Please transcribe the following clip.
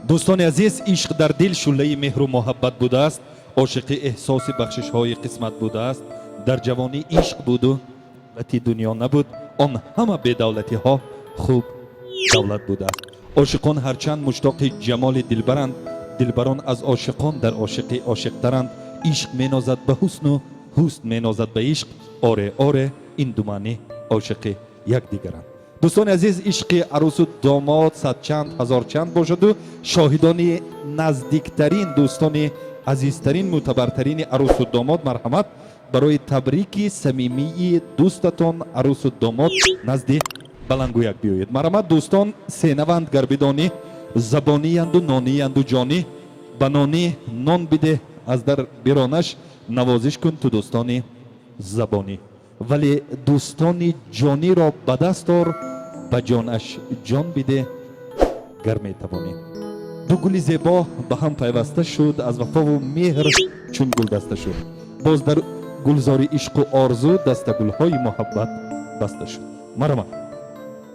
Дӯстони азиз, ишқ дар дил шӯълаи меҳру муҳаббат будааст, ошиқӣ эҳсоси бахшишҳои қисмат будааст. Дар ҷавонӣ ишқ буду давлати дунё набуд, он ҳама бедавлатиҳо хуб давлат будааст. Ошиқон ҳарчанд муштоқи ҷамоли дилбаранд, дилбарон аз ошиқон дар ошиқӣ ошиқтаранд. Ишқ менозад ба ҳусну ҳусн менозад ба ишқ. Оре, оре, ин ду маъни ошиқи якдигаранд. Дӯстони азиз, ишқи арӯсу домод садчанд, ҳазорчанд бошаду шоҳидони наздиктарин, дӯстони азизтарин, мӯътабартарини арӯсу домод, марҳамат, барои табрики самимии дӯстатон, арӯсу домод, назди баландгӯяк биёед. Марҳамат, дӯстон сенаванд, гар бидонӣ, забониянду нониянду ҷонӣ. Ба нонӣ нон бидеҳ, аз дар биронаш, навозиш кун ту дӯстони забонӣ, вале дӯстони ҷониро ба даст ор, ба ҷонаш ҷон бидеҳ, гар метавонӣ. Ду гули зебо ба ҳам пайваста шуд, аз вафову меҳр чун гулдаста шуд. Боз дар гулзори ишқу орзу дастагулҳои муҳаббат баста шуд. Марҳамат.